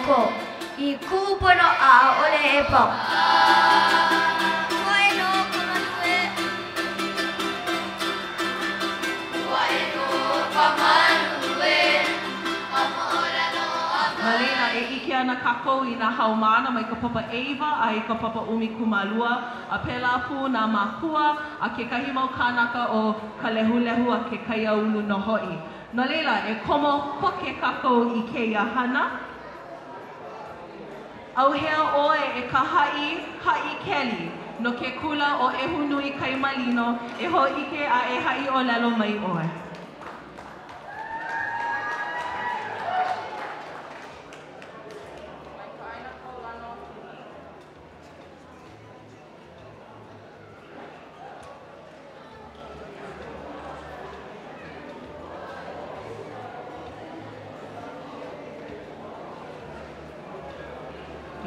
kō i kūpono a ʻaʻole e pau. Koe nō ka malu e. Koe nō ka malu e. Ka moʻolelo a ka. No laila, e ʻike ana kākou i nā haumāna mai ka papa ʻeiwa a i ka papa 12, a pēlā pū nā mākua a kekahi mau kānaka o ka lehulehu a ke kaiāulu nō hoʻi. No laila, e komo koke kākou i kēia hana. ʻAuhea ʻoe e ka haʻi haʻi Keli no ke kula ʻo ʻEhunuikaimalino e hōʻike a e haʻi ʻōlelo mai ʻoe.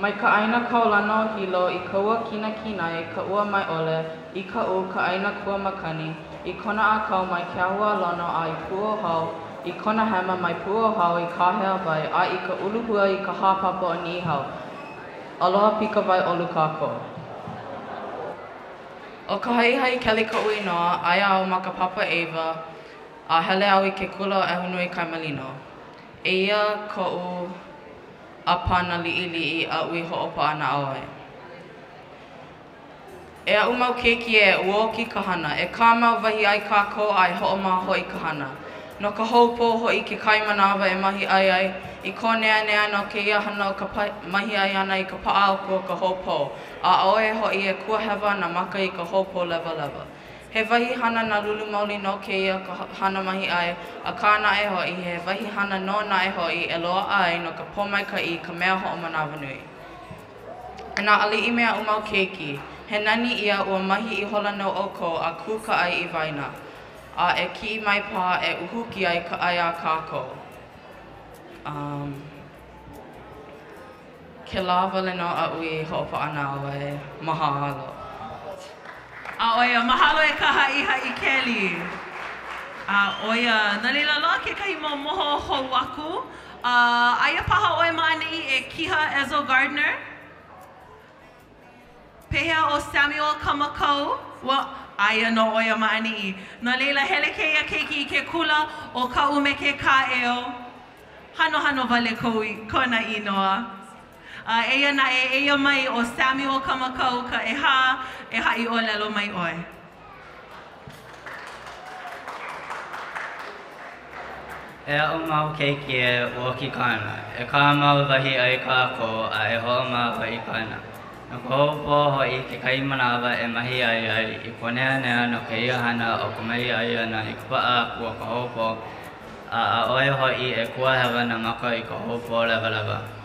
Mai ka ʻāina kaulana o Puni. Mai ka ʻāina kaulana o Hilo i ka ua kinakinai, ka ua mae ʻole, i Kaʻū, ka ʻāina kua makani, i Kona ʻākau mai Keahualono a i Puʻuohau, i Kona Hema mai Puʻuohau i Kaheawai a i ka uluhua i ka hāpapa o Niʻihau. Aloha pika wai ʻolu kākou. ʻO ka Haʻihaʻi Keli koʻu inoa, aia au ma ka papa ʻeiwa, a hele au i ke kula o ʻEhunuikaimalino. Eia koʻu ʻāpana liʻiliʻi aʻu i hoʻopaʻanaʻau ai. E aʻu mau keiki ē, ua oki ka hana. E kāmau mahi ʻai kākou a e hoʻomaha hoʻi ka hana. No ka houpo hoʻi kekahi manawa e mahi ʻai ai, i kōneanea nō kēia hana o ka mahi ʻai ʻana i ka paʻa aku o ka houpo, a ʻaʻohe hoʻi e kuahewa nā maka i ka houpo lewalewa. He wahi hana nālulu maoli nō kēia ka hana mahi ʻai, akā naʻe hoʻi, he wahi hana nō naʻe hoʻi e loaʻa ai nō ka pōmaikaʻi i ka mea hoʻomanawanui. E nā aliʻi me aʻu mau keiki, he nani ia ua mahi ihola nō ʻoukou a kū ka ʻai i waena, a e kiʻi mai paha e uhuki ai ka ʻai a kākou. Um, kēlā wale nō aʻu i hoʻopaʻanaʻau ai. Mahalo. A ʻo ia, mahalo e ka Haʻihaʻi Keli. A ʻo ia, no laila loaʻa kekahi mau moho hou aku. A aia paha ʻoe ma ʻaneʻi e Kiha Ezo Gardner? Pehea ʻo Samuel Kamakau? Ua, aia nō ʻo ia ma ʻaneʻi. No laila, hele kēia keiki i ke kula ʻo Kaʻumeke Kāʻeo. Hanohano wale kou, kona inoa. A eia naʻe, eia mai ʻo Samuel Kamakau ka ʻehā, e haʻi ʻōlelo mai ʻoe. E aʻu mau keiki ē, ua oki ka hana. E kāmau mahi ʻai kākou a e hoʻomaha hoʻi ka hana. No ka houpo hoʻi kekahi manawa e mahi ʻai ai i kōneanea nō kēia hana o ka mahi ʻai ʻana i ka paʻa aku o ka houpo a ʻaʻohe hoʻi e kuahewa nā maka i ka houpo lewalewa.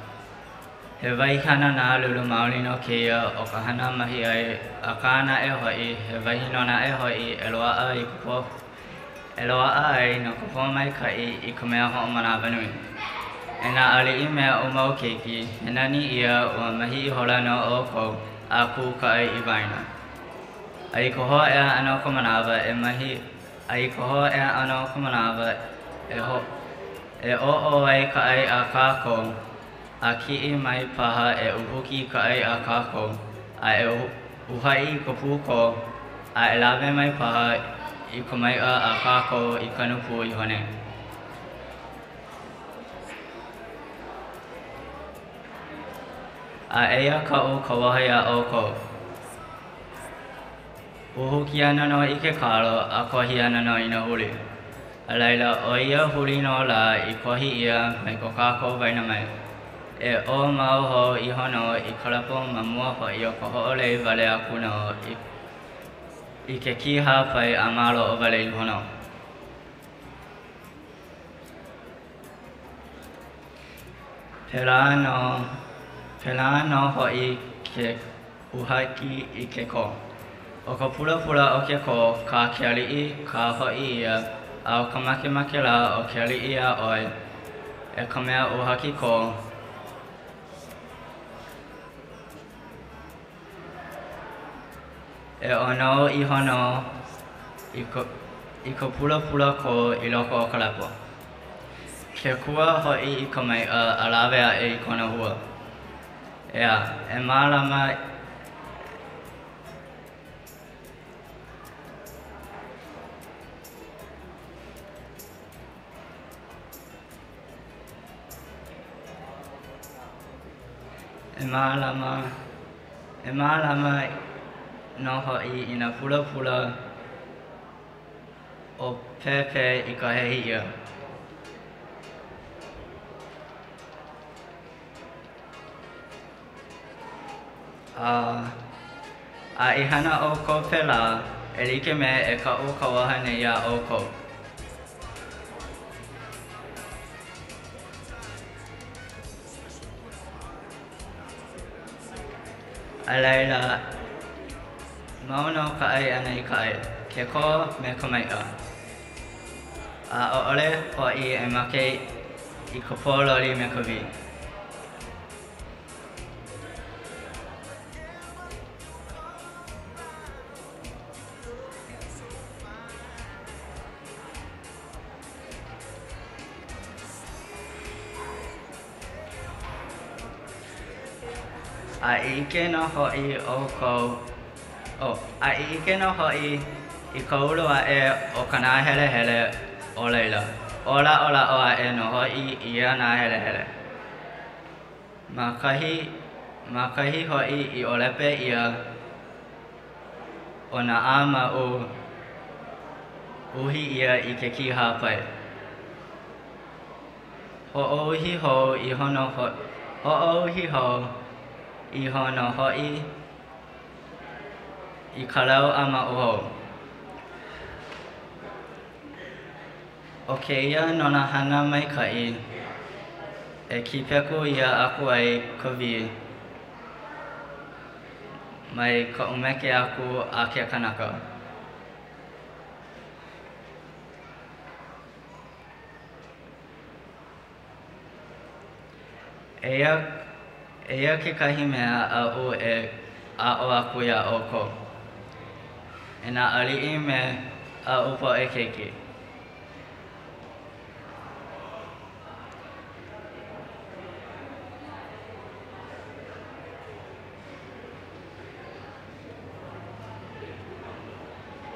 He wahi hana nālulu maoli nō kēia ʻo ka hana mahi ʻai, akā naʻe hoʻi, he wahi nō naʻe hoʻi e loaʻa i ka pō, e loaʻa ai nō ka pōmaikaʻi i ka mea hoʻomanawanui. E nā aliʻi me aʻu mau keiki, he nani ia ua mahi ihola nō ʻoukou a kū ka ʻai i waena. A i ka hōʻea ʻana o ka manawa e mahi A i ka hōʻea ʻana o ka manawa e ho e ʻōʻō ai ka ʻai a kākou, a kiʻi mai paha e uhuki i ka ʻai a kākou, a e uhaʻi i ka pūkō, a e lawe mai paha i ka maiʻa a kākou i kanu pū iho nei. A eia kaʻu kauoha iā ʻoukou. Uhuki ana nō i ke kalo a kōhi ana nō i nā huli. A laila, ʻo ia huli nō lā i kōhi ʻia mai ko kākou waena mai. E ʻō mau hou iho nō i ka lepo ma mua hoʻi o ka hoʻolei wale aku nō i, i ke kīhāpai a maloʻo wale iho nō. Pēlā nō, pēlā nō hoʻi ke uhaki i ke kō. ʻO ka pulapula o ke kō kā ke aliʻi kā hoʻi ia, a ʻo ka makemake lā o ke aliʻi iā ʻoe, e ka mea uhaki kō, e ʻonou iho nō i ka, i ka pulapula kō i loko o ka lepo. Ke kua hoʻi i ka maiʻa a lawe aʻe i kona hua. ʻEā, e mālama E mālama, e mālama nō hoʻi i nā pulapula o Pēpē i ka hehi ʻia. A, a i hana ʻoukou pēlā, e like me e kaʻu kauoha nei iā ʻoukou. A laila, mau nō ka ʻai ʻana i ka ʻai, ke kō me ka maiʻa. A ʻaʻole hoʻi e make i ka pōloli me ka wī. A i ʻike nō hoʻi ʻoukou, oh, a i ʻike nō hoʻi i ka ulu aʻe o ka nāhelehele o laila, ʻōlaʻolaʻo aʻe nō hoʻi ia nāhelehele. Ma kahi, ma kahi hoʻi i ʻōlepe ʻia o nā ʻāmaʻu, uhi ʻia i ke kīhāpai. Hoʻouhi hou iho nō Hoʻouhi hou iho nō hoʻi i ka lau ʻāmaʻu hou. ʻO kēia nō nā hana maikaʻi e kīpeku ʻia aku ai ka wī mai ka ʻumeke aku a ke kanaka. Eia, eia kekahi mea aʻu e aʻo aku iā ʻoukou, e nā aliʻi me aʻu poʻe keiki.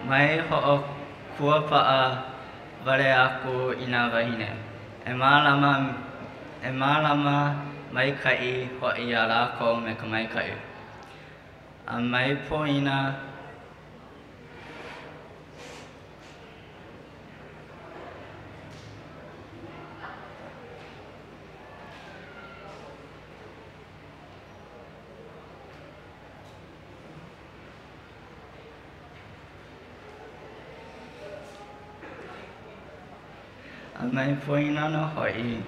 Mai hoʻokuapaʻa wale aku i nā wāhine. E mālama, e mālama maikaʻi hoʻi iā lākou me ka maikaʻi. A mai poina A mai poina nō hoʻi.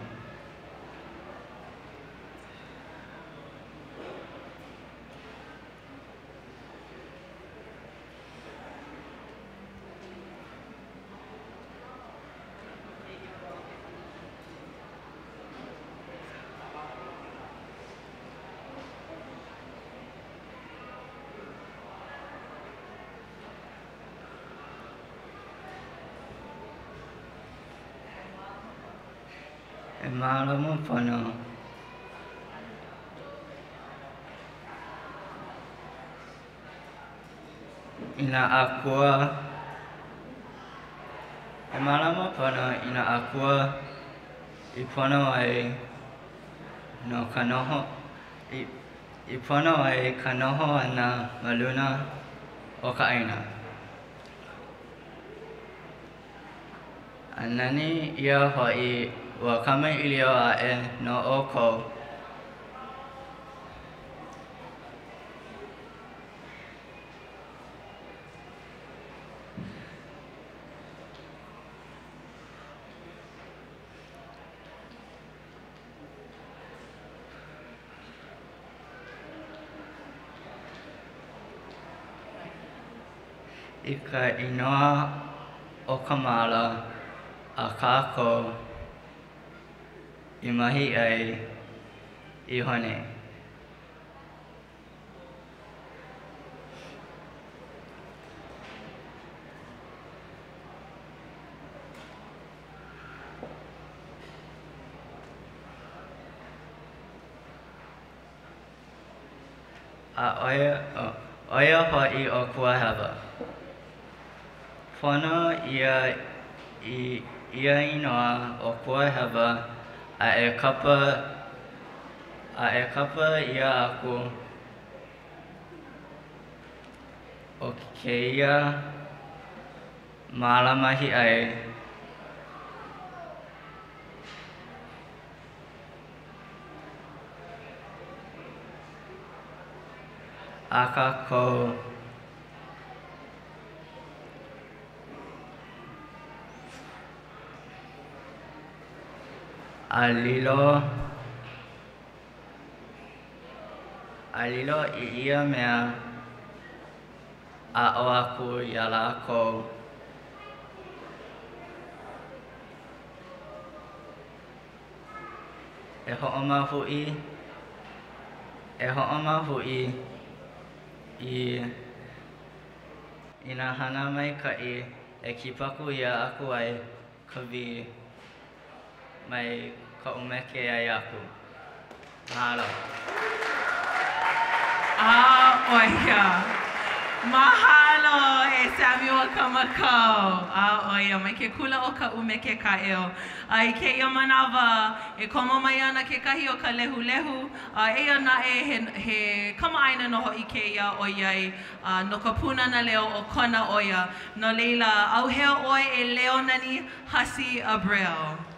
E mālama pono i nā akua E mālama pono i nā akua i pono ai no ka noho i i pono ai ka noho ʻana ma luna o ka ʻāina. A nani ia hoʻi, ua kamaʻilio aʻe nō ʻoukou. I ka inoa o ka māla a kākou i mahi ʻai iho nei. A ʻo ia, ʻo ia hoʻi ʻo Kuahewa. Pono ia i ia inoa ʻo Kuahewa a e kapa a e kapa ʻia aku ʻo kēia māla mahiʻai. A kākou. A lilo, a lilo i ia mea aʻo aku iā lākou. E hoʻomahuʻi, e hoʻomahuʻi i i nā hana maikaʻi e kipaku ʻia aku ai ka wī mai ka ʻumeke ʻai aku. Mahalo. A ʻo ia. Mahalo e Samuel Kamakau. A ʻo ia, mai ke kula o ka ʻUmeke Kāʻeo. A i kēia manawa, e komo mai ana kekahi o ka lehulehu, a eia naʻe he, he kamaʻāina nō hoʻi kēia ʻoiai no ka Pūnana Leo o Kona ʻo ia. No laila, ʻauhea ʻoe e Leonani Hasi Abreu.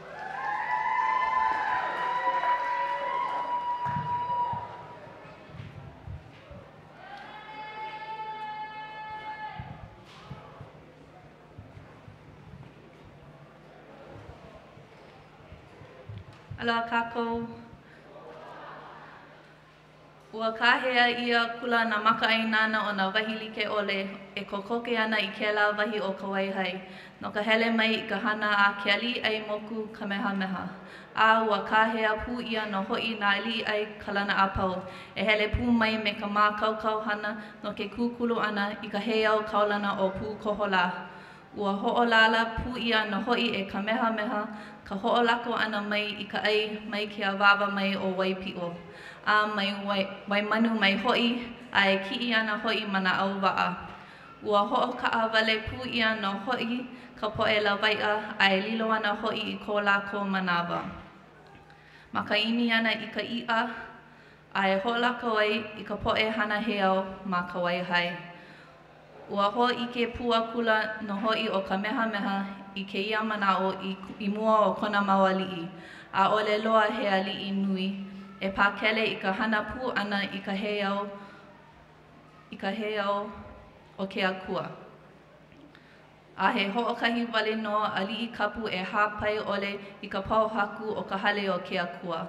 Aloha kākou. Ua kāhea ʻia akula nā makaʻāinana o nā wahi like ʻole e kokoke ana i kēlā wahi o Kawaihae no ka hele mai i ka hana a ke aliʻi ʻai moku Kamehameha. A ua kāhea pū ʻia nō hoʻi nā aliʻi ʻai kalana a pau e hele pū mai me ka mākaukau hana no ke kūkulu ʻana i ka heiau kaulana ʻo Pūkoholā. Ua hoʻolālā pū ʻia nō hoʻi e Kamehameha ka hoʻolako ʻana mai i ka ʻai mai ke awāwa mai o Waipiʻo, a mai Waimanu mai hoʻi, a e kiʻi ana hoʻi ma nā ʻau waʻa. Ua hoʻokaʻawale pū ʻia nō hoʻi ka poʻe lawaiʻa a e lilo ana hoʻi i ko lākou manawa ma ka ʻimi ʻana i ka iʻa a e hoʻolako ai i ka poʻe hana heiau ma Kawaihae. Ua hōʻike pū akula nō hoʻi ʻo Kamehameha i kēia manaʻo i mua o kona mau aliʻi, ʻaʻole loa he aliʻi nui e pakele i ka hana pū ʻana i ka heiau i ka heiau o ke akua. A he hoʻokahi wale nō aliʻi kapu e hāpai ʻole i ka pōhaku o ka hale o ke akua.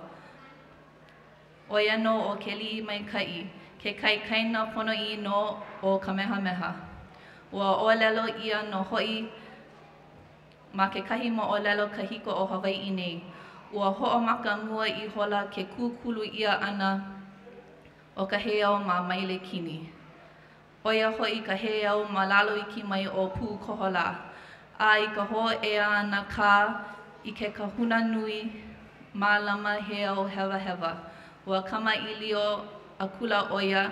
ʻO ia nō ʻo Keliʻimaikaʻi, ke kaikaina ponoʻī nō o Kamehameha. Ua ʻōlelo ʻia nō hoʻi ma kekahi moʻolelo kahiko o Hawaiʻi nei, ua hoʻomaka mua ihola ke kūkulu ʻia ʻana o ka heiau ma Mailekini. ʻO ia hoʻi ka heiau ma lalo iki mai o Pūkoholā. A i ka hōʻea ʻana kā i ke kahuna nui mālama heiau hewahewa, ua kamaʻilio akula ʻo ia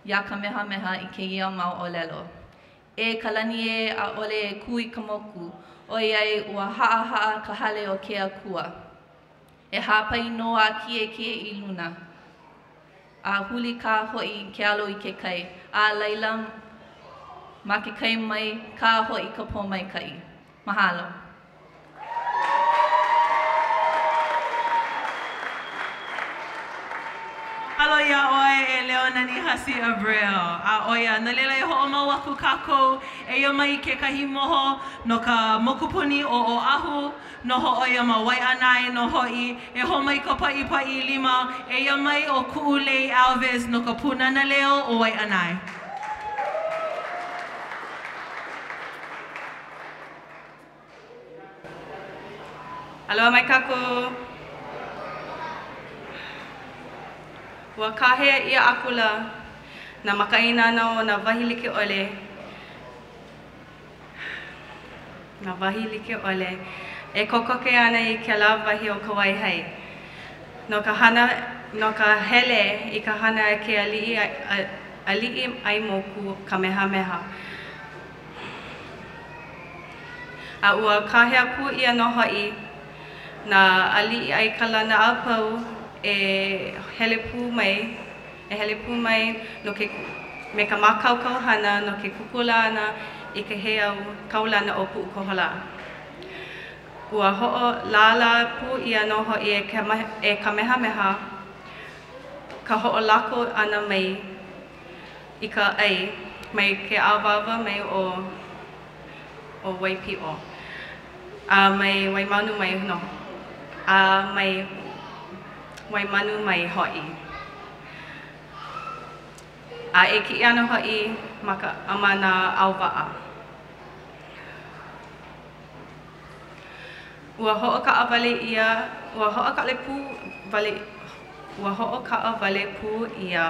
iā Kamehameha i kēia mau ʻōlelo, E ka lani ē, ʻaʻole e kū i ka moku, ʻoiai ua haʻahaʻa ka hale o ke akua. E hāpai nō a kiʻekiʻe i luna. A huli kā hoʻi ke alo i ke kai, a laila, ma ke kai mai kā hoʻi ka pōmaikaʻi. Mahalo. Mahalo iā ʻoe e Leonani Hasi Abreu. A ʻo ia, no laila e hoʻomau aku kākou, eia mai kekahi moho no ka mokupuni o Oʻahu. Noho ʻo ia ma Waiʻanae nō hoʻi, e hō mai ka paʻipaʻi lima, eia mai ʻo Kuʻulei Alves no ka Pūnana Leo o Waiʻanae. Aloha mai kākou. Ua kāhea ʻia akula nā makaʻāinana o nā wahi like ʻole, nā wahi like ʻole e kokoke ana i kēlā wahi o Kawaihae no ka hana no ka hele i ka hana a ke aliʻi aliʻi ʻaimoku Kamehameha. A ua kāhea pū ʻia nō hoʻi nā aliʻi ʻai kalana a pau e hele pū mai, e hele pū mai no ke me ka mākaukau hana no ke kūkulu ʻana i ka heiau kaulana o Puʻukoholā. Ua hoʻolālā pū ʻia nō hoʻi e Kamehameha ka hoʻolako ʻana mai i ka ʻai mai ke awāwa mai o o Waipiʻo a mai Waimanu mai nō a mai Waimanu mai hoʻi. A e kiʻi ana hoʻi ma ka ma nā ʻau waʻa. Ua hoʻokaʻawale ʻia, ua hoʻokaʻawale pū wale, ua hoʻokaʻawale pū ʻia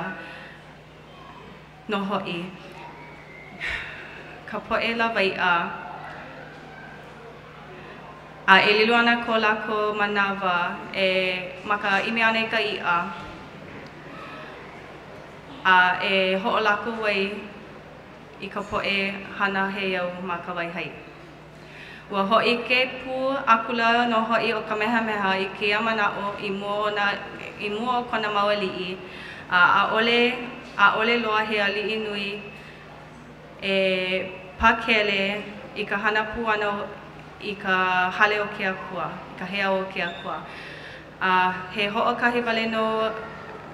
nō hoʻi ka poʻe lawaiʻa a e lilo ana ko lākou manawa e ma ka ʻimi ʻana i ka iʻa a e hoʻolako ai i ka poʻe hana heiau ma Kawaihae. Ua hōʻike pū akula nō hoʻi ʻo Kamehameha i kēia manaʻo i mua o nā, i mua o kona mau aliʻi, a ʻaʻole, ʻaʻole loa he aliʻi nui e pakele i ka hana pū ʻana i ka hale o ke akua, i ka heiau o ke akua. A he hoʻokahi wale nō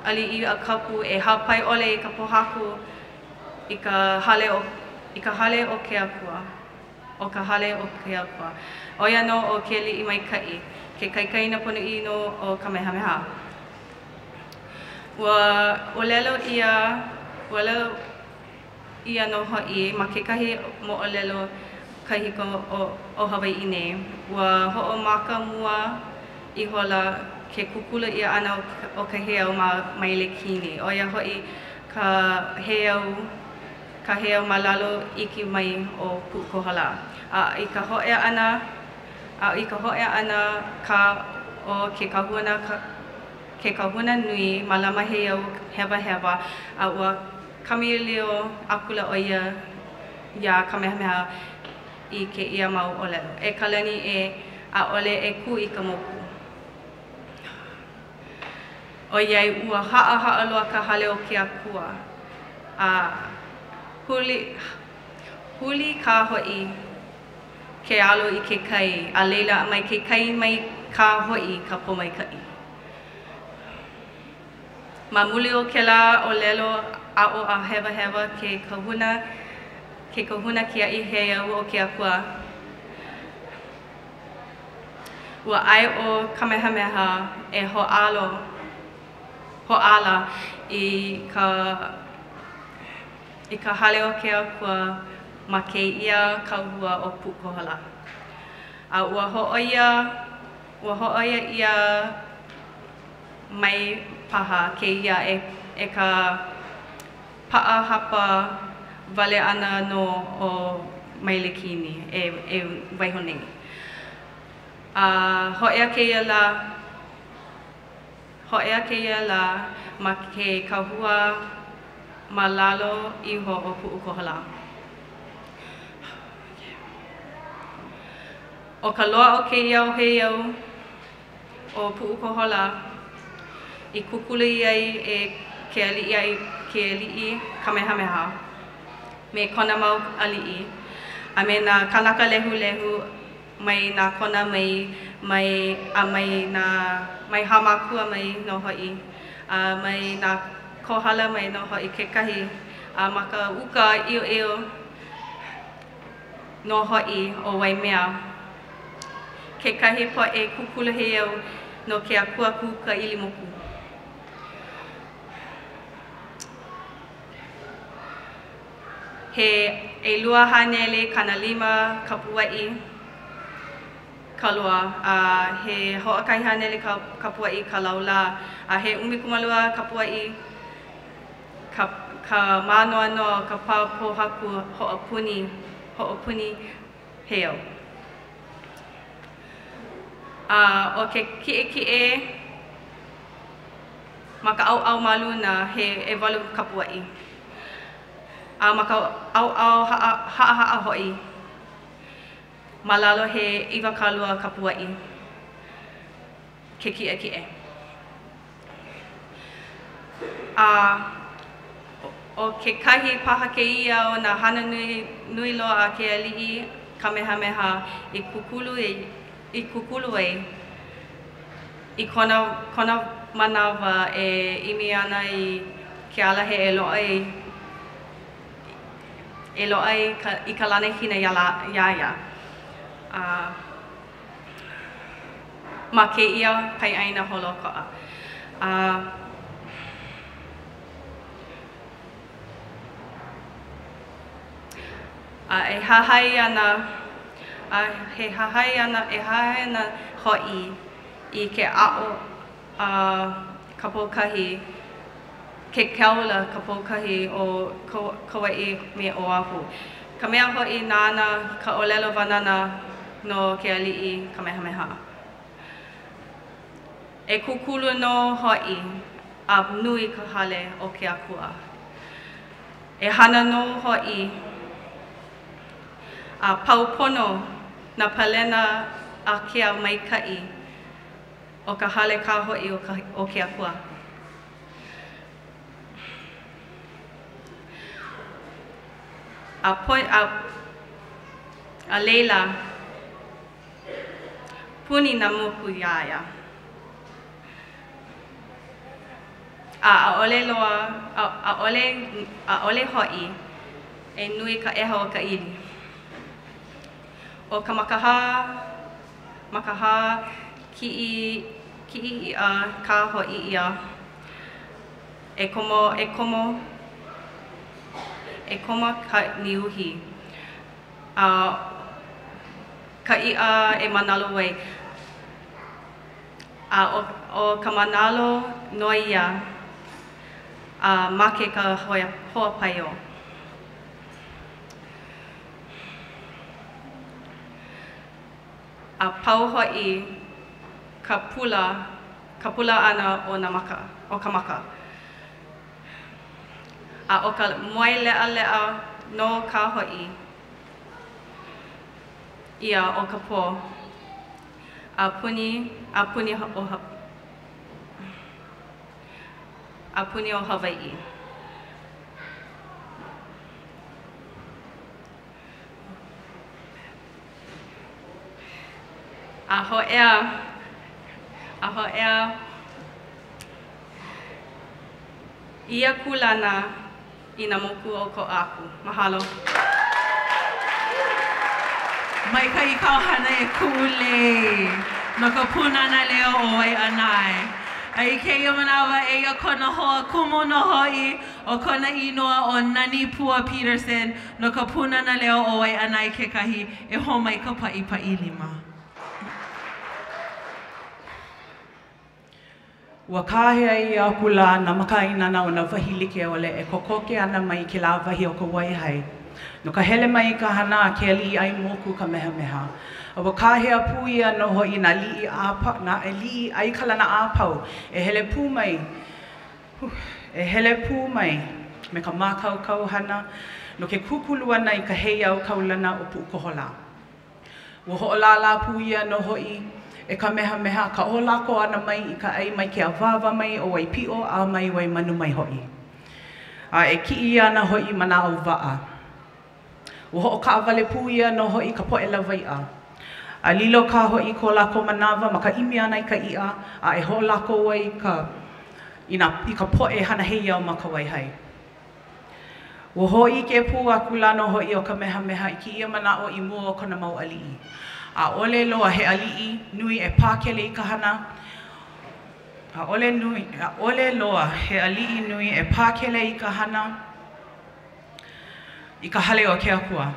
aliʻi a kapu e hāpai ʻole i ka pōhaku i ka hale o, i ka hale o ke akua. ʻo ka hale o ke akua. ʻO ia nō ʻo Kealiʻimaikaʻi, ke kaikaina ponoʻī nō o Kamehameha. Ua ʻōlelo ʻia, ua ʻōlelo ʻia nō hoʻi ma kekahi moʻolelo kahiko o, o Hawaiʻi nei, ua hoʻomaka mua ihola ke kūkulu ʻia ʻana o ka heiau ma Mailekini, ʻo ia hoʻi ka heiau ka heiau ma lalo iki mai o Puʻukoholā. A i ka hōʻea ʻana, a i ka hōʻea ʻana kā o ke kahuna, ke kahuna nui mālama heiau hewahewa, a ua kamaʻilio akula ʻo ia iā Kamehameha i kēia mau ʻōlelo, E ka lani ē, ʻaʻole e kū i ka moku. ʻOiai ua haʻahaʻa loa ka hale o ke akua, a huli, huli kā hoʻi ke alo i ke kai, a laila mai ke kai mai kā hoʻi ka pōmaikaʻi. Ma muli o kēlā ʻōlelo aʻo a hewahewa ke kahuna, ke kahuna kiaʻi heiau o ke akua, Ua ʻae ʻo Kamehameha e hōʻalo, hoʻāla i ka i ka hale o ke akua ma kēia kahua o Puʻukoholā. A ua hōʻoia, ua hōʻoia ʻia mai paha kēia e, e ka paʻa hapa wale ʻana nō o Mailekini e, e waiho nei. A hōʻea kēia lā, hōʻea kēia lā ma ke kahua ma lalo iho o Puʻukoholā. ʻO ka loa o kēia heiau ʻo Puʻukoholā i kūkulu ʻia ai e ke aliʻi ai ke aliʻi Kamehameha me kona mau aliʻi a me nā kānaka lehulehu mai nā kona mai mai a mai nā mai Hāmākua mai nō hoʻi a mai nā Kohala mai nō hoʻi kekahi a ma ka uka ʻioʻio nō hoʻi o Waimea, kekahi poʻe kūkulu heiau no ke akua Kūkaʻilimoku. He 250 kapuaʻi ka loa, a he 100 kapuaʻi ka laulā, a he 12 kapuaʻi ka, ka mānoanoa o ka pā pōhaku hoʻopuni, hoʻopuni heiau. A ʻo ke kiʻekiʻe, Ma ka ʻaoʻao ma luna, he ʻewalu kapuaʻi. A ma ka ʻaoʻao haʻahaʻa hoʻi, ma lalo he 20 kapuaʻi ke kiʻekiʻe. A ʻo kekahi paha kēia o nā hana nui, nui loa a ke aliʻi Kamehameha i kūkulu i kūkulu ai i kona, kona manawa e ʻimi ana i ke alahe e loaʻa ai e loaʻa ai ka, i ka lanakila iā, iā ia. A ma kēia paeʻāina holoʻokoʻa. A a e hahai ana, a he hahai ana, e hahai ana hoʻi i ke aʻo a ka pōkahi, ke kaula ka pōkahi o Kauaʻi me Oʻahu, ka mea hoʻi nāna ka ʻōlelo wānana no ke aliʻi Kamehameha. E kūkulu nō hoʻi a nui ka hale o ke Akua. E hana nō hoʻi a pau pono nā palena ākea maikaʻi o ka hale kā hoʻi o ke Akua. A, a, a laila, puni nā moku iā ia. A ʻaʻole loa, ʻaʻole, ʻaʻole hoʻi e nui ka ʻeha o ka ʻili. ʻO ka makahā, makahā kiʻi, kiʻi iʻa kā hoʻi ia e komo, e komo, e komo ka niuhi. A ka iʻa e mānalo ai. A ʻo, ʻo ka mānalo nō ia a make ka hoa paio. A pau hoʻi ka pula, ka pula ʻana o nā maka, o ka maka. A ʻo ka moe leʻaleʻa nō kā hoʻi ia o ka pō a puni, a puni o, a puni o Hawaiʻi. A hōʻea, a hōʻea ia kūlana i nā moku ʻokoʻa aku. Mahalo. Maikaʻi kāu hana e Kuʻulei no ka Pūnana Leo o Waiʻanae. A i kēia manawa, eia kona hoa kumu nō hoʻi, ʻo kona inoa ʻo Nanipua Peterson no ka Pūnana Leo o Waiʻanae kekahi e hō mai ka paʻipaʻi lima. Ua kāhea ʻia akula nā makaʻāinana o nā wahi like ʻole e kokoke ana mai kēlā wahi o Kawaihae no ka hele mai i ka hana a ke aliʻi ʻai moku Kamehameha. A ua kāhea pū ʻia nō hoʻi nā aliʻi a nā aliʻi ʻai kalana a pau e hele pū mai e hele pū mai me ka mākaukau hana no ke kūkulu ʻana i ka heiau kaulana o Puʻukoholā. Ua hoʻolālā pū ʻia nō hoʻi e Kamehameha ka hoʻolako ʻana mai i ka ʻai mai ke awāwa mai o Waipiʻo a mai Waimanu mai hoʻi. A e kiʻi ʻia ana hoʻi ma nā ʻauwaʻa. Ua hoʻokaʻawale pū ʻia nō hoʻi ka poʻe lawaiʻa. A lilo kā hoʻi ko lākou manawa ma ka ʻimi ʻana i ka iʻa a e hoʻolako ai ka i nā i ka poʻe hana heiau ma Kawaihae. Ua hōʻike pū akula nō hoʻi ʻo Kamehameha i kēia manaʻo i mua o kona mau aliʻi. ʻAʻole loa he aliʻi nui e pākele i ka hana, ʻaʻole nui, ʻaʻole loa he aliʻi nui e pākele i ka hana i ka hale o ke Akua.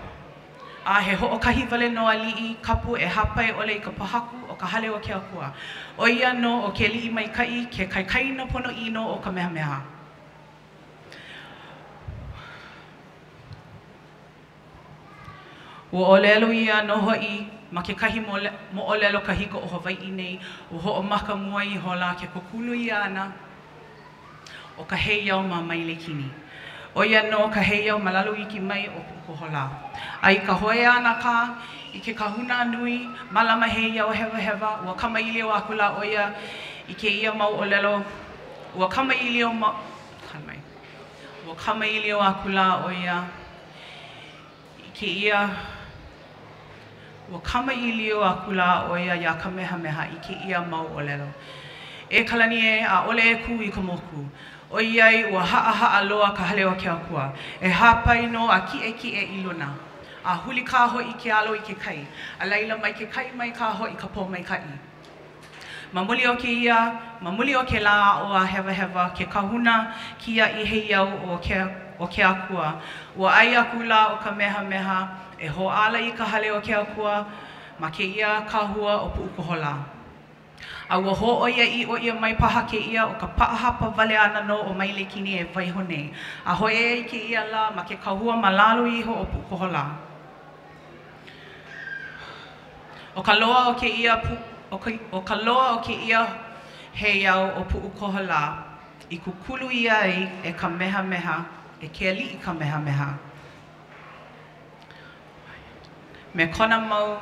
A he hoʻokahi wale nō aliʻi kapu e hāpai ʻole i ka pōhaku o ka hale o ke Akua. ʻO ia nō ʻo ke aliʻi maikaʻi, ke kaikaina ponoʻī nō o Kamehameha. Ua ʻōlelo ʻia nō hoʻi ma kekahi moʻolelo kahiko o Hawaiʻi nei, ua hoʻomaka mua ihola ke kūkulu ʻia ʻana. o ka heiau ma Mailekini. ʻO ia nō ka heiau ma lalo iki mai o Puʻukoholā. A i ka hōʻea ʻana kā i ke kahuna nui mālama heiau hewahewa, ua kamaʻilio akula ʻo ia i kēia mau ʻōlelo, ua kamaʻilio ma, mai, ua kamaʻilio akula ʻo ia i kēia, ua kamaʻilio akula ʻo ia iā Kamehameha i kēia mau ʻōlelo, E Kalani ē, ʻaʻole e kū i ka moku, ʻoiai ua haʻahaʻa loa ka hale o ke akua, e hāpai nō a kiʻekiʻe i luna, a huli kā hoʻi ke alo i ke kai, a laila mai ke kai mai kā hoʻi ka pōmaikaʻi. Ma muli o kēia, ma muli o kēlā aʻo a hewahewa ke kahuna kiaʻi heiau o ke o ke akua, ua ʻae akula ʻo Kamehameha e hoʻāla i ka hale o ke akua ma kēia kahua o Puʻukoholā. A ua hōʻoiaʻiʻo ʻia mai paha kēia ʻo ka paʻahapa wale ʻana nō o Mailekini e waiho nei a hōʻea i kēia lā ma ke kahua ma lalo iho o Puʻukoholā. ʻO ka loa o kēia ʻo ka loa o kēia heiau ʻo Puʻukoholā i kūkulu ʻia ai e Kamehameha, e ke aliʻi Kamehameha, me kona mau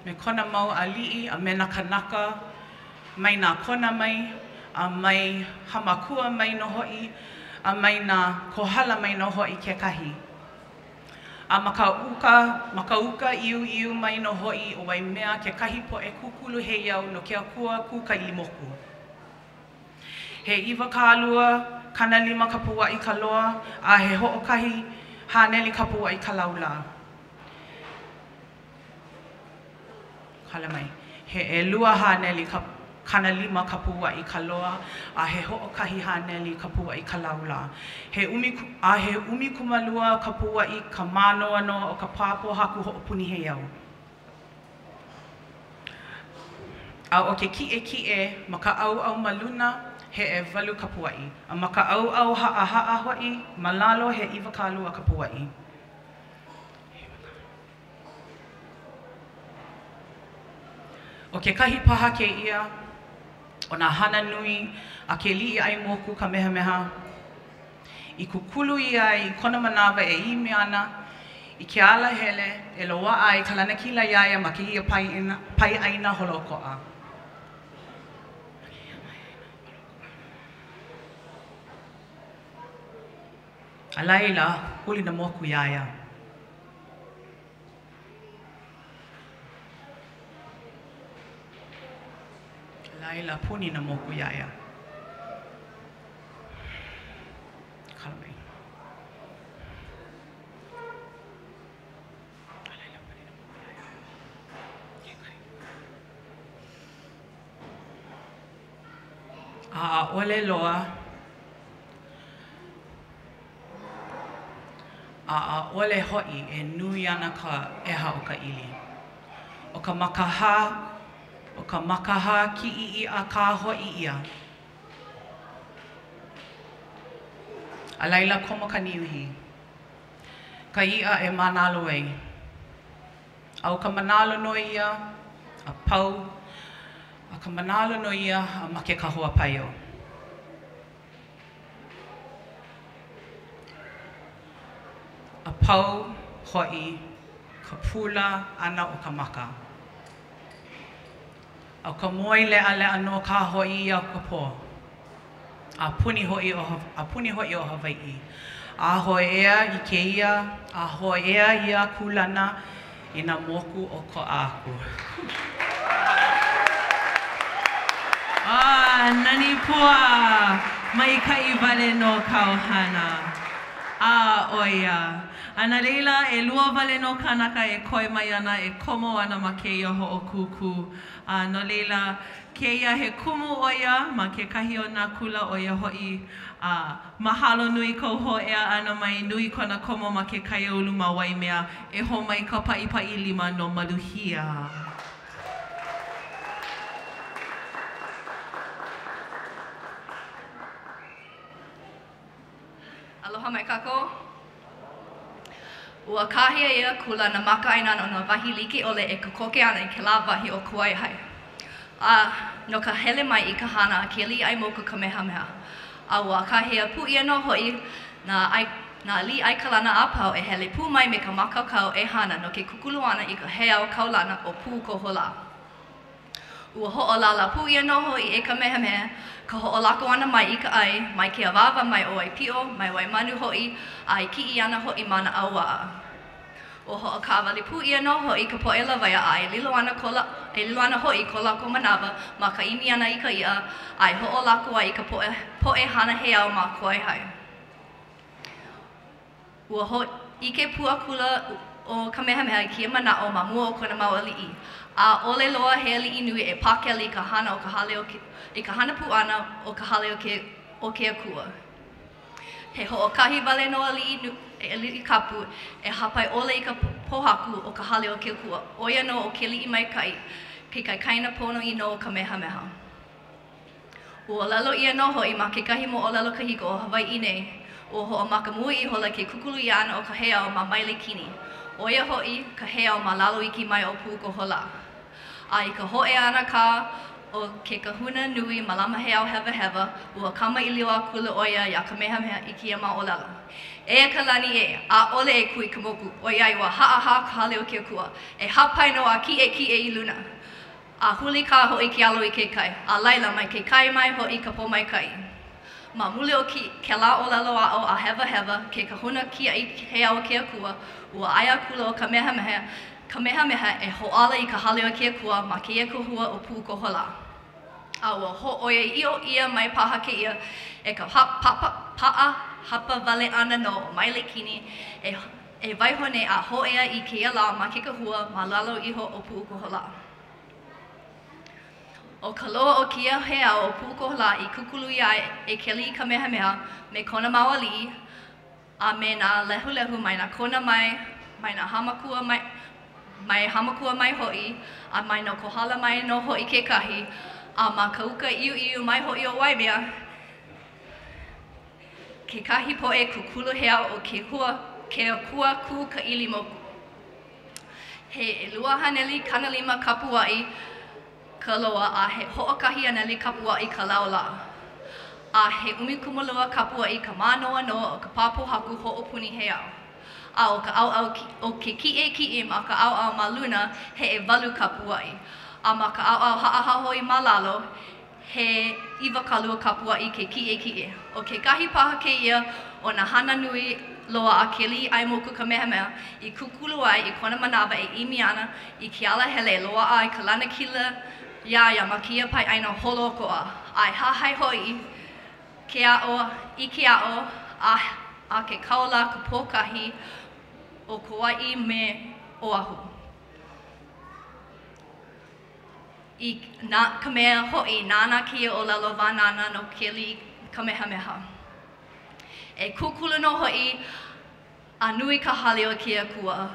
me kona mau aliʻi a me nā kānaka mai nā Kona mai, a mai Hāmākua mai nō hoʻi, a mai nā Kohala mai nō hoʻi kekahi. A ma ka uka, ma ka uka ʻiuʻiu mai nō hoʻi o Waimea kekahi poʻe kūkulu heiau no ke akua Kūkaʻilimoku. He 20 50 kapuaʻi ka loa a he 100 kapuaʻi ka laulā. Kala mai. He 250 kapuaʻi ka loa a he 100 kapuaʻi ka laulā. He ʻumi, a he 12 kapuaʻi ka mānoanoa o ka pā pōhaku hoʻopuni heiau. A ʻo ke kiʻekiʻe ma ka ʻaoʻao ma luna, he ʻewalu kapuaʻi, a ma ka ʻaoʻao haʻahaʻa hoʻi ma lalo, he 20 kapuaʻi. ʻO kekahi paha kēia o nā hana nui a ke Aliʻiʻaimoku Kamehameha i kūkulu ʻia ai i kona manawa e ʻimi ana i ke alahele e loaʻa ai ka lanakila iā ia ma kēia pae ʻāina holoʻokoʻa. A laila, huli nā moku iā ia. A laila, puni nā moku iā ia. Kala mai. A laila, puni nā moku iā ia. A ʻaʻole loa A ʻaʻole hoʻi e nui ana ka ʻeha o ka ʻili. ʻO ka makahā, ʻo ka makahā kiʻi iʻa kā hoʻi ia. A laila komo ka niuhi, ka iʻa e mānalo ai. A ʻo ka mānalo nō ia a pau, a ka mānalo nō ia a make ka hoa paio. A pau hoʻi ka pula ʻana o ka maka. A ʻo ka moe leʻaleʻa nō kā hoʻi ia o ka pō. A puni hoʻi ʻo a puni hoʻi ʻo Hawaiʻi. A hōʻea i kēia, a hōʻea ia kūlana i nā moku ʻokoʻa aku. Ah, nani Pua! Maikaʻi wale nō kāu hana. Ah, ʻo ia. A no laila, ʻelua wale nō kānaka e koe mai ana e komo ana ma kēia hoʻokūkū. A no laila, kēia he kumu ʻo ia ma kekahi o nā kula ʻo ia hoʻi, a Mahalo nui kou hōʻea ʻana mai, nui kona komo ma ke kaiāulu ma Waimea, e hō mai ka paʻipaʻi lima no Maluhia. Aloha mai kākou. Ua kāhea ʻia akula nā makaʻāinana o nā wahi like ʻole e kokoke ana i kēlā wahi o Kawaihae. A no ka hele mai i ka hana a ke Aliʻiʻaimoku Kamehameha. A ua kāhea pū ʻia nō hoʻi nā ʻai nā aliʻi ʻai kalana a pau e hele pū mai me ka mākaukau e hana no ke kūkulu ʻana i ka heiau kaulana ʻo Puʻukoholā. Ua hoʻolālā pū ʻia nō hoʻi e Kamehameha ka hoʻolako ʻana mai i ka ʻai, mai ke awāwa mai o Waipiʻo, mai Waimanu hoʻi, a e kiʻi ana hoʻi ma nā ʻauwaʻa. Ua hoʻokaʻawale pū ʻia nō hoʻi ka poʻe lawaiʻa a e lilo ana ko e lilo ana hoʻi ko lākou manawa ma ka ʻimi ʻana i ka iʻa a e hoʻolako ai i ka poʻe poʻe hana heiau ma Kawaihae. Ua hōʻike pū akula ʻo Kamehameha i kēia manaʻo ma mua o kona mau aliʻi. ʻAʻole loa he aliʻi nui e pākele i ka hana o ka hale o ke i ka hana pū ʻana o ka hale o ke o ke akua. He hoʻokahi wale nō aliʻi aliʻi kapu e hāpai ʻole i ka pōhaku o ka hale o ke akua, ʻo ia nō ʻo Kealiʻimaikaʻi, ke kaikaina ponoʻī nō o Kamehameha. Ua ʻōlelo ʻia nō hoʻi ma kekahi moʻolelo kahiko o Hawaiʻi nei, ua hoʻomaka mua ihola ke kūkulu ʻia ʻana o ka heiau ma Mailekini, ʻo ia hoʻi ka heiau ma lalo iki mai o Puʻukoholā. A i ka hōʻea ʻana kā o ke kahuna nui mālama heiau hewahewa, ua kamaʻilio akula ʻo ia iā Kamehameha i kēia mau ʻōlelo, E ka lani ē, ʻaʻole e kū i ka moku, ʻoiai ua haʻahaʻa ka hale o ke akua, e hāpai nō a kiʻekiʻe i luna. A huli kā hoʻi ke alo i ke kai, a laila, mai ke kai mai hoʻi ka pōmaikaʻi. Ma muli o kēlā ʻōlelo aʻo a hewahewa ke kahuna kiaʻi heiau o ke akua, ua ʻae akula ʻo Kamehameha, Kamehameha e hōʻala i ka hale o ke akua ma kēia kahua o Puʻukoholā. A ua hōʻoiaʻiʻo ʻia mai paha kēia e ka paʻa hapa wale ʻana nō o Mailekini e e waiho nei a hōʻea i kēia lā ma ke kahua ma lalo iho o Puʻukoholā. ʻO ka loa o kēia heiau o Puʻukoholā i kūkulu ʻia ai e ke aliʻi Kamehameha me kona mau aliʻi a me nā lehulehu mai nā Kona mai, mai nā Hāmākua mai, mai Hāmākua mai hoʻi, a mai nā Kohala mai nō hoʻi kekahi, a ma ka uka ʻiuʻiu mai hoʻi o Waimea, Kekahi poʻe kūkulu heiau o ke hua ke akua kū ka ʻili moku. He 250 kapuaʻi ka loa a he 100 kapuaʻi ka laulā. A he 12 kapuaʻi ka mānoanoa o ka pā pōhaku hoʻopuni heiau. A ʻo ka ʻaoʻao o ke kiʻekiʻe ma ka ʻaoʻao ma luna he ʻewalu kapuaʻi. A ma ka ʻaoʻao haʻahaʻa hoʻi ma lalo, He 20 kapuaʻi ke kiʻekiʻe. ʻO kekahi paha kēia o nā hana nui loa a ke aliʻi ʻai moku Kamehameha i kūkulu ai i kona manawa e ʻimi ana i ke ala hele e loaʻa ai ka lanakila iā ia ma kēia pae ʻāina holoʻokoʻa a e hahai hoʻi i ke aʻo i ke aʻo a a ke kaula ka pōkahi o Kauaʻi me Oʻahu. I na ka mea hoʻi nāna kēia ʻōlelo wānana no ke aliʻi Kamehameha. E kūkulu nō hoʻi a nui ka hale o ke akua.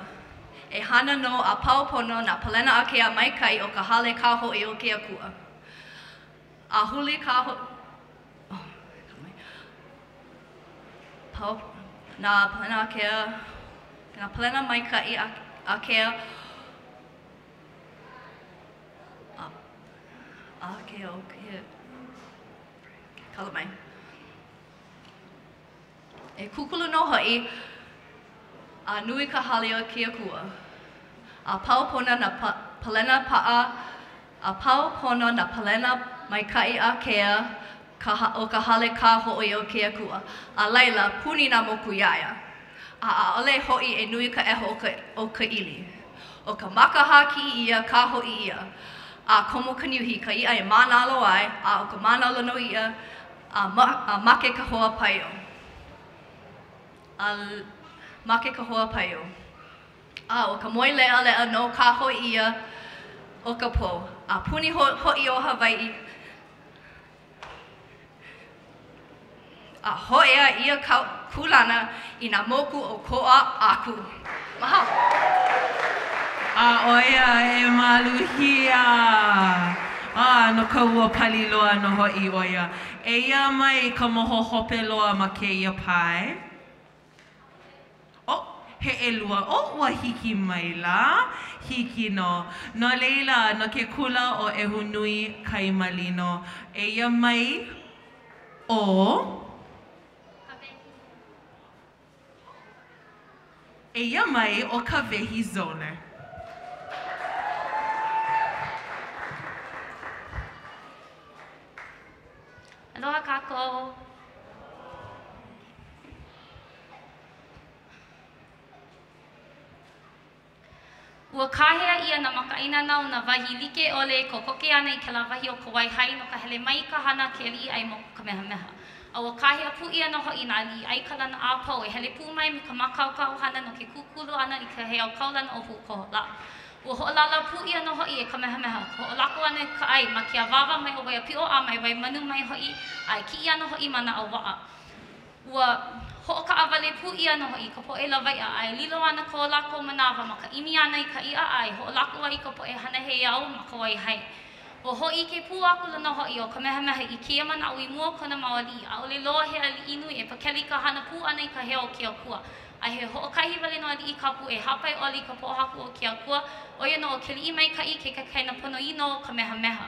E hana nō a pau pono nā palena ākea maikaʻi o ka hale kā hoʻi o ke akua. A huli kā hoʻi oh, pau nā palena ākea nā palena maikaʻi ākea ākea o ke kala mai. E kūkulu nō hoʻi a nui ka hale o ke akua. A pau pono nā palena paʻa, a pau pono nā palena maikaʻi ākea ka, o ka hale kā hoʻi o ke akua, a laila, puni nā moku iā ia. A ʻaʻole hoʻi e nui ka ʻeha o ka, o ka ʻili. ʻO ka maka hākiʻi ʻia kā hoʻi ia. A komo ka niuhi ka iʻa e mānalo ai, a ʻo ka mānalo nō ia, a, ma, a make ka hoa paio. A make ka hoa paio. A ʻo ka moe leʻaleʻa nō kā hoʻi ia o ka pō. A puni ho, hoʻi ʻo Hawaiʻi, A hōʻea ia kūlana i nā moku o Koʻa aku. Mahalo. A ʻo ia e maluhia. A no ka ua pali loa nō hoʻi ʻo ia. Eia mai ka moho hope loa ma kēia pae. Oh, he ʻelua. Oh, ua hiki maila. Hiki nō. No laila, no ke kula ʻo ʻEhunui Kai Malino. Eia mai ʻo. Eia mai ʻo Kawehi Zoller. Aloha kākou. Ua kāhea ʻia nā makaʻāinana o nā wahi like ʻole e kokoke ana i kēlā wahi o Kawaihae no ka hele mai i ka hana a ke aliʻi ʻai moku Kamehameha. A ua kāhea pū ʻia nō hoʻi nā aliʻi ʻai kalana a pau e hele pū mai me ka mākaukau hana no ke kūkulu ʻana i ka heiau kaulana o Puʻukoholā. Ua hoʻolālā pū ʻia nō hoʻi e Kamehameha ka hoʻolako ʻana i ka ʻai ma ke awāwa mai o Waiapiʻo a mai Waimanu mai hoʻi a e kiʻi ana hoʻi ma nā ʻauwaʻa. Ua hoʻokaʻawale pū ʻia nō hoʻi ka poʻe lawaiʻa a e lilo ana ko lākou manawa ma ka ʻimi ʻana i ka iʻa a e hoʻolako ai i ka poʻe hana heiau ma Kawaihae. Ua hōʻike pū akula nō hoʻi ʻo Kamehameha i kēia manaʻo i mua o kona mau aliʻi, ʻaʻole loa he aliʻi nui e pakele i ka hana pū ʻana i ka heiau o ke akua, a he hoʻokahi wale nō aliʻi kapu e hāpai ʻole i ka pōhaku o ke akua, ʻo ia nō ʻo Keliʻimaikaʻi ke kaikaina ponoʻī nō o Kamehameha.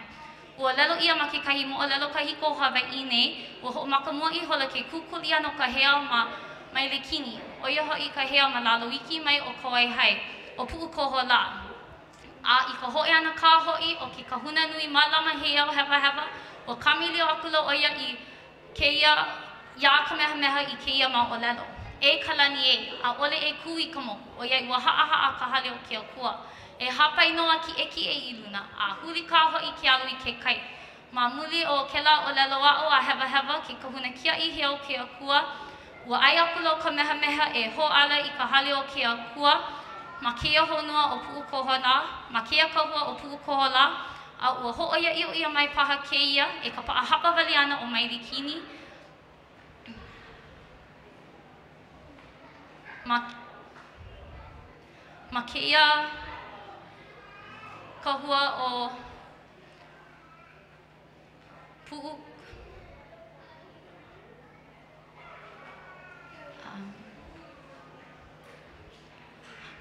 Ua ʻōlelo ʻia ma kekahi moʻolelo kahiko o Hawaiʻi nei, ua hoʻomaka mua ihola ke kūkulu ʻana o ka heiau ma Mailekini, ʻo ia hoʻi ka heiau ma lalo iki mai o Kawaihae, ʻo Puʻukoholā. A i ka hōʻea ʻana kā hoʻi o ke kahuna nui mālama heiau hewahewa, ua kamaʻilio akula ʻo ia i kēia iā Kamehameha i kēia mau ʻōlelo, E ka lani ē, ʻaʻole e kū i ka moku, ʻoiai ua haʻahaʻa ka hale o ke akua. E hāpai nō a kiʻekiʻe i luna, a huli kā hoʻi ke alo i ke kai. Ma muli o kēlā ʻōlelo aʻo a hewahewa ke kahuna kiaʻi heiau o ke akua, ua ʻae akula ʻo Kamehameha e hōʻala i ka hale o ke akua ma kēia honua o Puʻukoholā, ma kēia kahua o Puʻukoholā, A ua hōʻoiaʻiʻo ʻia mai paha kēia e ka paʻa hapa wale ʻana o Mailekini ma ma kēia kahua o Puʻu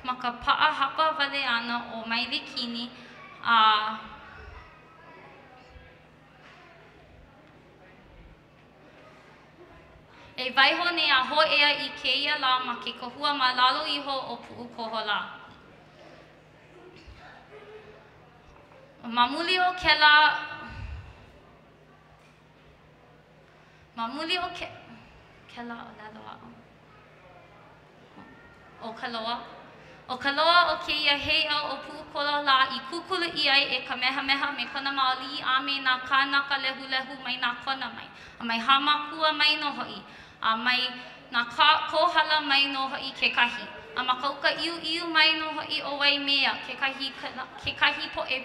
Ma ka paʻa hapa wale ʻana o Mailekini a e waiho nei a hōʻea i kēia lā ma ke kahua ma lalo iho o Puʻukoholā. Ma muli o kēlā Ma muli o kēlā ʻōlelo aʻo, ʻo ka loa, ʻo ka loa o kēia heiau o Puʻukoholā i kūkulu ʻia ai e Kamehameha me kona mau aliʻi a me nā kānaka lehulehu mai nā kona mai, a mai Hāmākua mai nō hoʻi, a mai nā Kohala mai nō hoʻi kekahi, a ma ka uka ʻiuʻiu mai nō hoʻi o Waimea kekahi, kekahi poʻe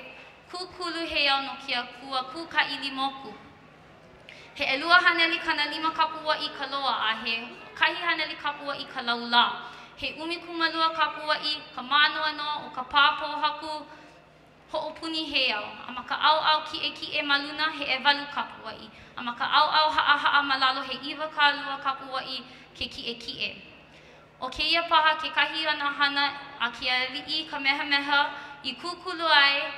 kūkulu heiau no ke akua Kūkāʻilimoku. He 250 kapuaʻi ka loa a he 100 kapuaʻi ka laulā. He 12 kapuaʻi ka mānoanoa o ka pā pōhaku hoʻopuni heiau, a ma ka ʻaoʻao kiʻekiʻe ma luna he ʻewalu kapuaʻi, a ma ka ʻaoʻao haʻahaʻa ma lalo he 20 kapuaʻi ke kiʻekiʻe. ʻO kēia paha kekahi o nā hana a ke aliʻi Kamehameha i kūkulu ai, I kūkulu ai.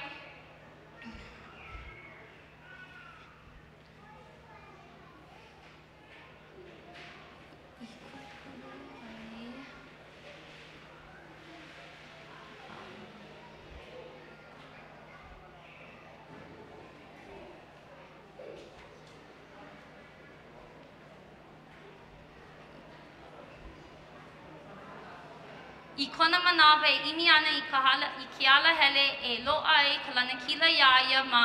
I kona manawa e ʻimi ana i ka hala, i ke alahele e loaʻa ai ka lanakila iā ia ma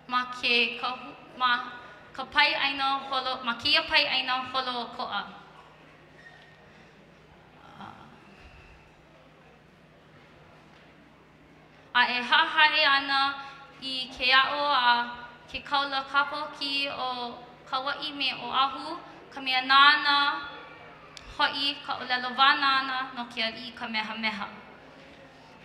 ma ke kahu, ma ka pae ʻāina holo, ma kēia pae ʻāina holoʻokoʻa. A e hahai ana i ke aʻo a ke kāula Kapōkī o Kauaʻi me Oʻahu, ka mea nāna hoʻi ka ʻōlelo wānana no ke aliʻi Kamehameha.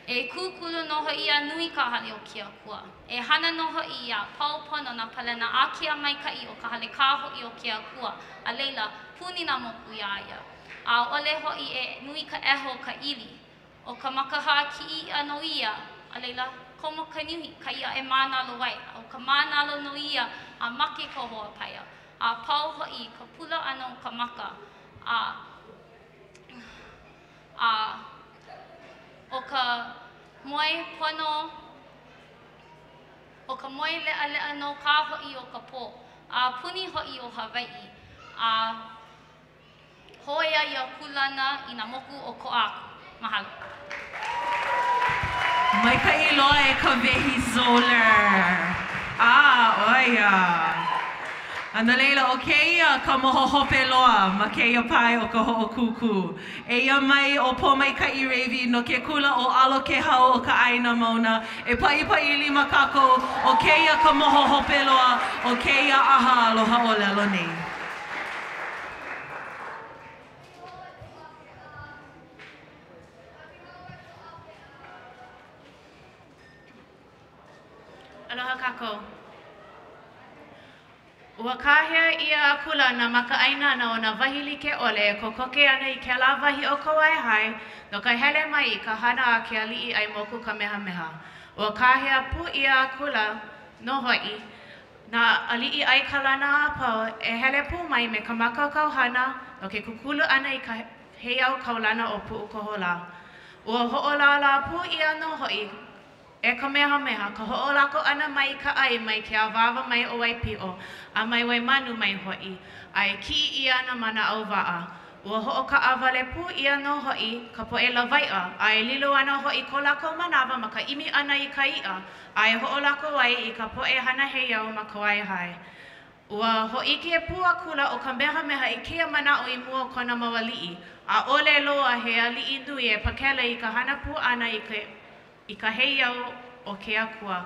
E kūkulu nō hoʻi a nui ka hale o ke Akua. E hana nō hoʻi a pau pono nā palena ākea maikaʻi o ka hale kā hoʻi o ke Akua, a laila, puni nā moku iā ia. ʻAʻole hoʻi e nui ka ʻeha o ka ʻili. ʻO ka maka hākiʻi iʻa nō ia, a laila, komo ka nihi, ka iʻa e mānalo ai, a ʻo ka mānalo nō ia a make ka hoa paea, a pau hoʻi ka pula ʻana o ka maka, a. A ʻo ka moe pono, ʻo ka moe leʻaleʻa nō kā hoʻi o ka pō, a puni hoʻi ʻo Hawaiʻi, a hōʻea ia kūlana i nā moku ʻokoʻa aku. Mahalo. Maikaʻi loa e Kawehi Zoller. A, ʻo ia. A no laila, ʻo kēia ka moho hope loa ma kēia pae o ka hoʻokūkū. Eia mai ʻo Pōmaikaʻi Ravy no ke kula ʻo ʻAlo Kēhau o ka ʻĀina Mauna. E paʻipaʻi lima kākou, ʻo kēia ka moho hope loa o kēia ʻaha aloha ʻōlelo nei. Aloha kākou. Ua kāhea ʻia akula nā makaʻāinana o nā wahi like ʻole e kokoke ana i kēlā wahi o Kawaiahae no ka hele mai i ka hana a ke aliʻi ʻAimoku Kamehameha. Ua kāhea pū ʻia akula nō hoʻi nā aliʻi ʻai kalana a pau e hele pū mai me ka mākaukau hana no ke kūkulu ʻana i ka heiau kaulana o Puʻukoholā. Ua hoʻolālā pū ʻia nō hoʻi e Kamehameha ka hoʻolako ʻana mai i ka ʻai mai ke awāwa mai o Waipiʻo a mai Waimanu mai hoʻi, a e kiʻi ʻia ana ma nā ʻauwaʻa. Ua hoʻokaʻawale pū ʻia nō hoʻi ka poʻe lawaiʻa, a e lilo ana hoʻi ko lākou manawa ma ka ʻimi ʻana i ka iʻa a e hoʻolako ai i ka poʻe hana heiau ma Kawaiahae. Ua hōʻike pū akula ʻo Kamehameha i kēia manaʻo i mua o kona mau aliʻi, ʻaʻole loa he aliʻi nui e pakele i ka hana pū ʻana i ka i ka heiau o ke akua.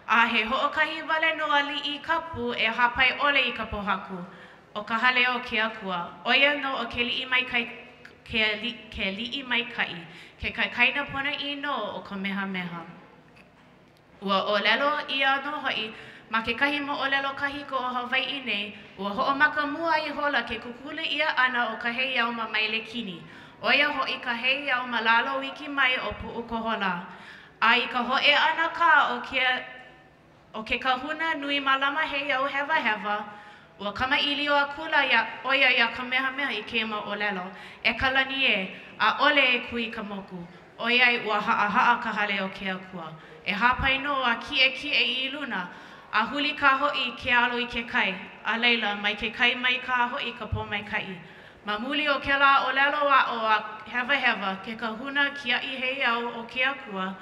A he hoʻokahi wale nō aliʻi kapu e hāpai ʻole i ka pōhaku o ka hale o ke akua, ʻo ia nō ʻo Keliʻimaikaʻi, Keliʻimaikaʻi, ke kaikaina ponoʻī nō o Kamehameha. Ua ʻōlelo ʻia nō hoʻi ma kekahi moʻolelo kahiko o Hawaiʻi nei, ua hoʻomaka mua ihola ke kūkulu ʻia ʻana o ka heiau ma Mailekini, ʻo ia hoʻi ka heiau ma lalo iki mai o Puʻukoholā. A i ka hōʻea ʻana kā o ke o ke kahuna nui mālama heiau hewahewa, ua kamaʻilio akula ia ʻo ia iā Kamehameha i kēia mau ʻōlelo, E ka lani ē, ʻaʻole e kui i ka moku, ʻoiai ua haʻahaʻa ka hale o ke akua. E hāpai nō a kiʻekiʻe i luna, a huli kā hoʻi ke alo i ke kai, a laila, mai ke kai mai kā hoʻi ka pōmaikaʻi. Ma muli o kēlā ʻōlelo aʻo a hewahewa ke kahuna kiaʻi heiau o ke akua,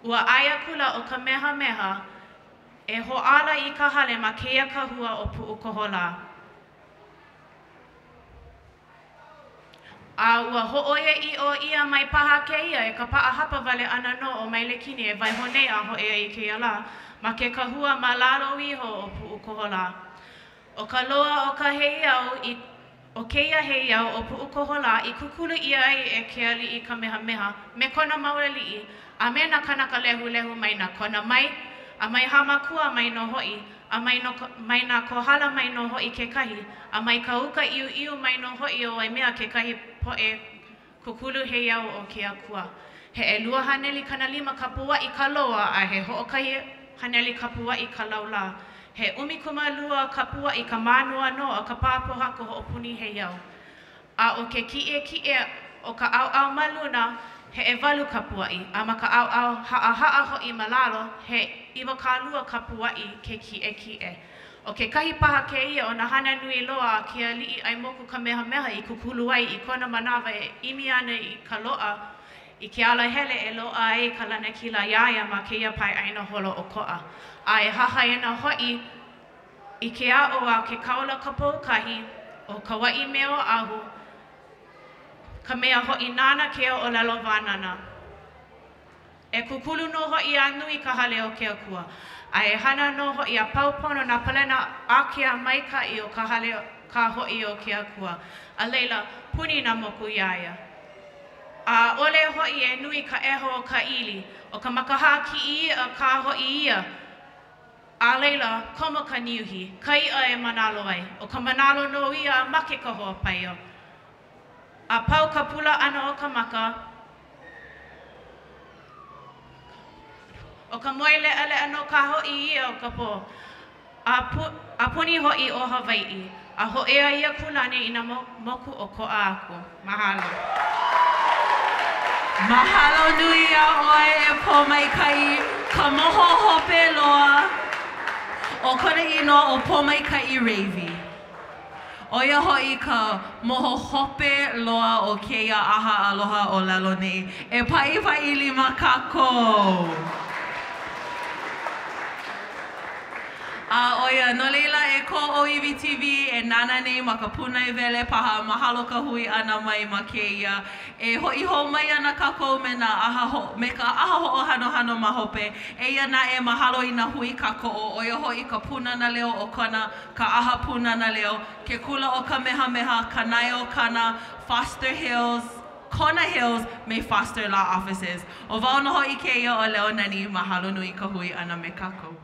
ua ʻae akula ʻo Kamehameha e hoʻāla i ka hale ma kēia kahua o Puʻukoholā. A ua hōʻoiaʻiʻo ʻia mai paha kēia e ka paʻa hapa wale ʻana nō o Mailekini e waiho nei a hōʻea i kēia lā ma ke kahua ma lalo iho o Puʻukoholā. ʻO ka loa o ka heiau i o kēia heiau ʻo Puʻukoholā i kūkulu ʻia ai e ke aliʻi Kamehameha me kona mau aliʻi a me nā kānaka lehulehu mai nā Kona mai a mai Hāmākua mai nō hoʻi a mai no mai nā Kohala mai nō hoʻi kekahi, a mai ka uka ʻiuʻiu mai nō hoʻi o Waimea kekahi poʻe kūkulu heiau o ke akua. He 250 kapuaʻi ka loa a he 100 kapuaʻi ka laulā. He 12 kapuaʻi ka mānoanoa o ka pā pōhaku hoʻopuni heiau. A ʻo ke kiʻekiʻe o ka ʻaoʻao ma luna, he ʻewalu kapuaʻi, a ma ka ʻaoʻao haʻahaʻa hoʻi ma lalo, he 20 kapuaʻi ke kiʻekiʻe. ʻO kekahi paha kēia o nā hana nui loa a ke aliʻi ʻAimoku Kamehameha i kūkulu ai i kona manawa e ʻimi ana i ka loaʻa i ke alahele e loaʻa ai ka lanakila iā ia ma kēia pae ʻāina holoʻokoʻa a e hahai ana hoʻi I ke aʻo a ke kāula Kapoukahi o Kauaʻi me Oʻahu, ka mea hoʻi nāna kēia ʻōlelo wānana, E kūkulu nō hoʻi a nui ka hale o ke Akua, a e hana nō hoʻi a pau pono nā palena ākea maikaʻi o ka hale kā hoʻi o ke Akua, a laila, puni nā moku iā ia. A ʻaʻole hoʻi e nui ka ʻeho o ka ʻili, ʻo ka maka hākiʻi iʻa kā hoʻi ia, A laila, komo ka niuhi, ka iʻa e mānalo ai, ʻo ka mānalo nō ia a make ka hoa paio. A pau ka pula ʻana o ka maka, ʻo ka moe leʻaleʻa nō kā hoʻi ia o ka pō, a, a puni hoʻi ʻo Hawaiʻi. A hōʻea ia kūlani i nā moku ʻokoʻa aku. Mahalo. Mahalo nui iā ʻoe e Pōmaikaʻi, ka moho hope loa. ʻO kona inoa ʻo Pōmaikaʻi Ravy. ʻO ia hoʻi ka moho hope loa o kēia ʻaha aloha ʻōlelo nei. E paʻipaʻi lima kākou! A ʻo ia, no laila e ko ʻŌiwi TV e nānā nei ma ka pūnaewele paha, mahalo ka hui ʻana mai ma kēia. E hoʻi hou mai ana kākou me nā ʻaha ho, me ka ʻaha hoʻohanohano ma hope. Eia naʻe, mahalo i nā hui kākoʻo, ʻo ia hoʻi ka Pūnana Leo o Kona, ka ʻAha Pūnana Leo, ke Kula ʻo Kamehameha, Kanaeokana, Foster Hills, Kona Hills, me Foster Law Offices. ʻO wau nō hoʻi kēia ʻo Leonani, mahalo nui ka hui ʻana me kākou.